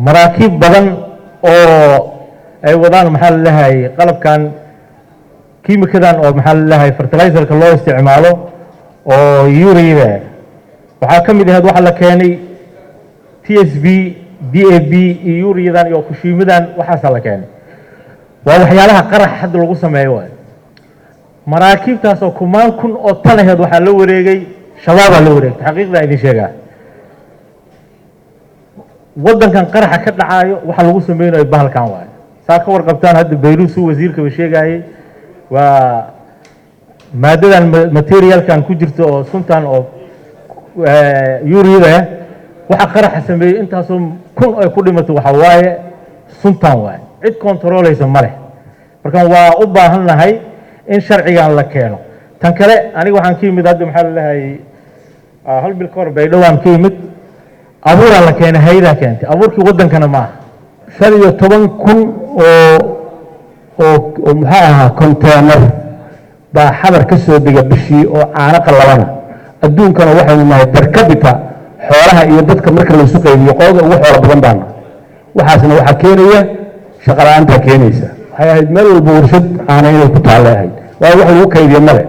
Maraakiib badan oo ay wadaan, maxaa la leeyahay, qalabkan kiimikadan oo, maxaa la leeyahay, fertilizerka loo isticmaalo oo urea. Waxaa ka mid ahayd waxa la keenay TSP, DAP iyo ureadan iyo kushiimadan. Waxaasaa la keenay, waa waxyaalaha qarax hadda lagu sameeyo. Waay maraakiibtaas oo kumaan kun oo tan aheed waxaa la wareegay Shabaabaa la wareegtay. Xaqiiqdaa idin sheegaa, waddankan qaraxa ka dhacaayo waxa lagu sameynayo bahalkan waayo. Saa ka warqabtaan, hadda Bayruus uu wasiirkaba sheegayay, waa maadadan materialkan ku jirta oo suntan oo ureada. Waxa qaraxa sameeyey intaasoo kun ay ku dhimato waxa waaye suntan waaye. Cid controlaysa ma leh. Marka waa u baahan nahay in sharcigan la keeno. Tan kale, aniga waxaan ka yimid hadda, maxaa la leeyahay, hal bil ka hor Baydhowaan ka yimid. Abuuraa la keenay, haydaa keentay abuurkii, waddankana maaha. 15,000 oo muxuu ahaa konteenar baa Xamar ka soo dega bishii oo caano qalabana. Adduunkana waxaynu nahay per capita xoolaha iyo dadka marka laysu qaybiyo qolada ugu xoolo badan baana. Waxaasna waxaa keenaya shaqo la'aantaa keenaysa. Waxay ahayd meel walba warshad caana inay ku taallay ahayd, waayo wax lagu kaydiyo male.